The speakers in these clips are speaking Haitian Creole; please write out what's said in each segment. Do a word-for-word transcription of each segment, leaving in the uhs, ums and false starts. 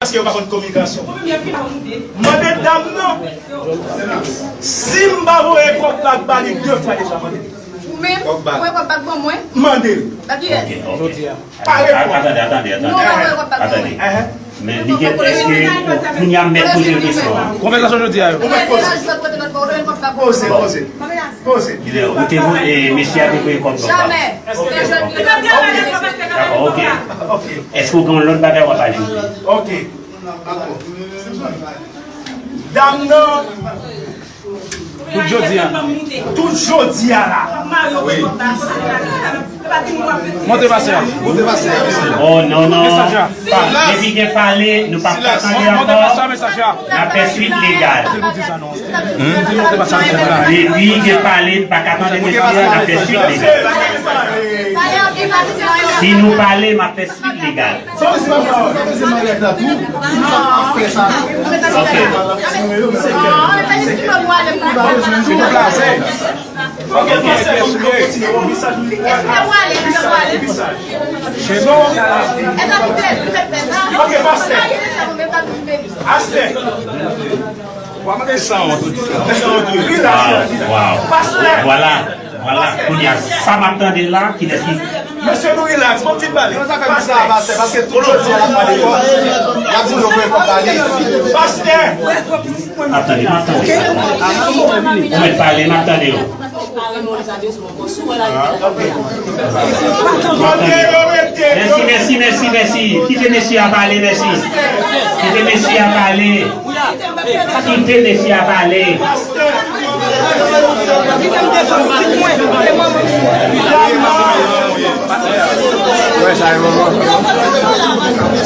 Èske yo pa konn kominikasyon? Mande dam nan. Si m pa voye kòb la ba li de fwa deja, mande. Ou menm, ou voye kòb la ban mwen. Mande. Ba kiyès? Jodi a. Pa reponn. Atande, atande, atande. Non, ou pa voye kòb la ban mwen. Atande. Men li gen, èske kounye a m mèt poze l kesyon an? Konvèsasyon jodi a yo. Ou mèt poze. Poze, poze. Poze. Ou te voye, mesye a te voye kòb la. Jamè. Dakò, ok. Èske w gen yon lòt bagay w ap ajoute? Ok. Dam nan. Tout jodi a. Tout jodi a la. Monte pase a. Oh, non, non. Depi gen pale, nou p ap ka tande ankò. N ap fè swit legal. Depi gen pale, n pa ka tande mesye a, n ap fè swit legal. Si nou pale, m ap fè swit legal. Ok. Ok, ok. Ok, pastè. Pastè. Wa mande san wont. Wow, wow. Pastè. Vwala, vwala. Kounye a, sa m ap tande la, kilès ki... Mesye, nou relax, bon ti pale. Pastè. Paske tout jodi a, l ap pale kò. L ap di nou voye kò ba li. Pastè. M ap tande, m ap tande. Ou mèt pale, m ap tande w. Mèsi, mèsi, mèsi, mèsi. Kite mesye a pale, mèsi. Kite mesye a pale. Kite mesye a pale.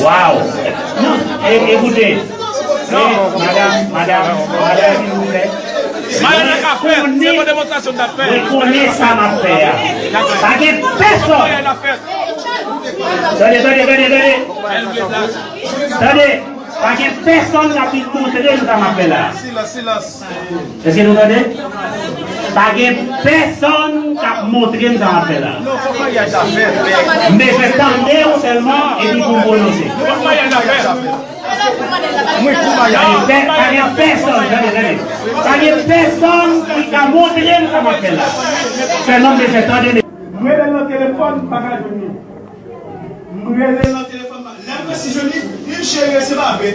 Wow. E, ekoute. E, madanm, madanm, madanm, silvouplè. Madanm nan ka fè, se yon demonstrasyon n ap fè. Mwen konnen sa m ap fè a. Pa gen pèsòn. Tande, tande, tande, tande. Tande, pa gen pèsòn k ap vin montre m sa m ap fè la. Silans, silans. Èske nou tande? Pa gen pèsòn k ap montre m sa m ap fè la. Non, fòk maryaj la fèt. M bezwen tande w sèlman epi pou m pwononse. Fòk maryaj la fèt. Mwen pou maryaj. Pa gen pè-, pa gen pèsòn, tande, tande. Pa gen pèsòn ki ka montre m sa m ap fè la. Sèlman m bezwen tande. M rele l nan telefòn, m pa ka jwenn li. M rele l nan telefòn, lè m resi jwenn li, li di m, cheri, se pa vre.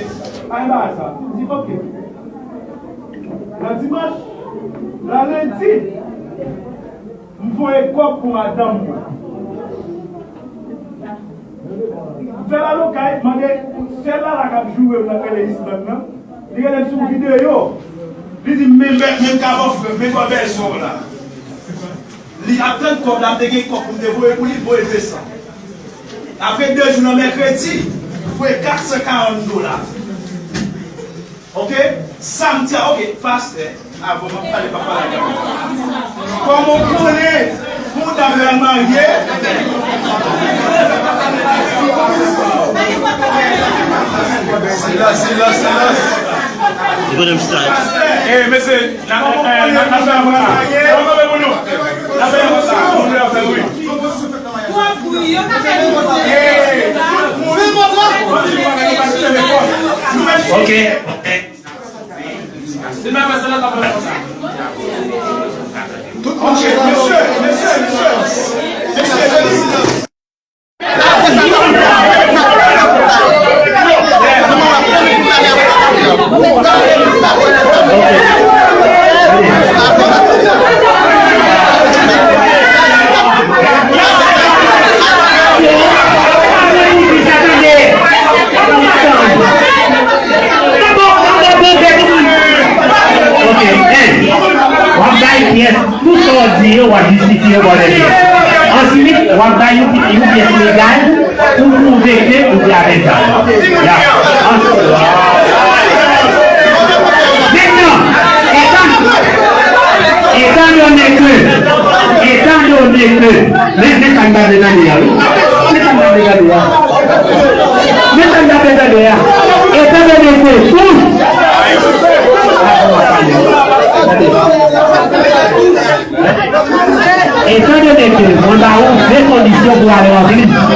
Pa gen bagay sa. M di, ok. Nan dimanch, nan lendi, m voye kòb pou madanm mwen. M fè l al okay, mande sè Lala k ap joure m nan, k rele Island nan. Li rele m sou videyo. Li di m, men, men, men m ka ba w frè m, men kòb bèlsè w la. Li ap tann kòb la, m te gen kòb pou m te voye pou li, m voye de san. Apre de jou nan mèkredi, m voye kat san karant dola. Ok? Samdi a, ok, pastè, avan m ap pale, m ap pale avè w. Kòman w konnen pou w ta pral marye? Silans, silans, silans. Li konnen m chita. Eh, mesye, n a, n a, n a fè yon konsa. N a fè yon konsa. Moun yo fè wi. Ok, ok. Ok, mesye, mesye, mesye. Mesye, mesye. Ok, en, w ap bay pyès, tout sa w di yo, w ap jistifye yo bò de pyès. Answit, w ap bay yon, yon pyès legal pou pwouve ke ou te avèk zam. Ya. Mentnan, etan, etan done ke, etan done ke, men, men sa m ta vle tande a, wi. Men sa m ta vle tande a. Men sa m ta vle tande a. Etan done ke, tou, Etandone ke mwen ba ou de kondisyon pou ale an prizon,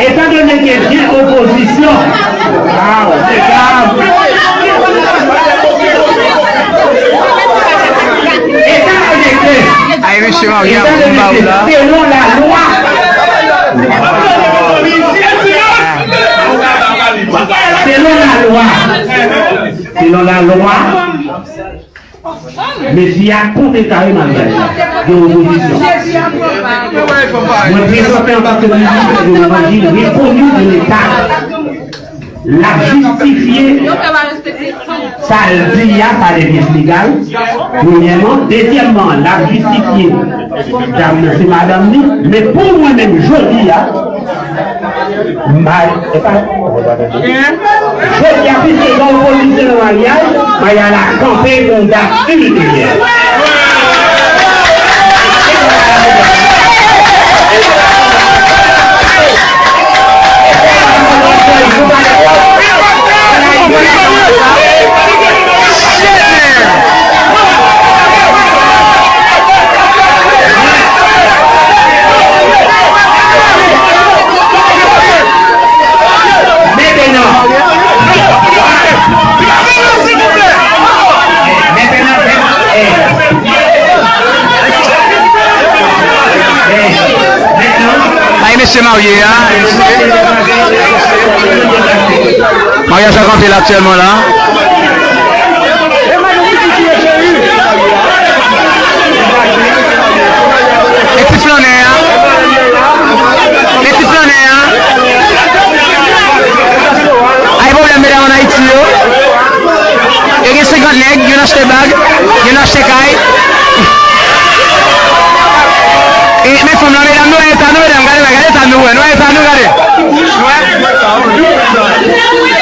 etandone ke gen opozisyon, ah, w deja, Mesye Maria, bon, m ba ou la. Selon lalwa, selon lalwa, mesye a kontre kare maryaj la. Gen opozisyon. Mwen prezante antanke minis de levanjil rekoni de Leta. L ap jistifye sa l di a pa de pyès legal, premyèman. Dezyèmman, l ap jistifye dam nan se madanm li. Men pou mwen menm, jodi a, m pa, e pa, jodi a, piske gen opozisyon nan maryaj, maryaj la kanpe pou yon dat ilteryè. Mentenan, mentenan, eh, eh, mentenan, ay, mesye marye a, mesye. Maryaj la kanpe la aktyèlman la. E ti flannè a. E ti flannè a. Ay, pwoblèm medam ann Ayiti yo. Yo gen senkant nèg, youn achte bag, youn achte kay. E men fanm lan, medam, nou wè eta nou, medam, gade la, gade eta nou, wè, nou wè eta nou, gade. Nou wè?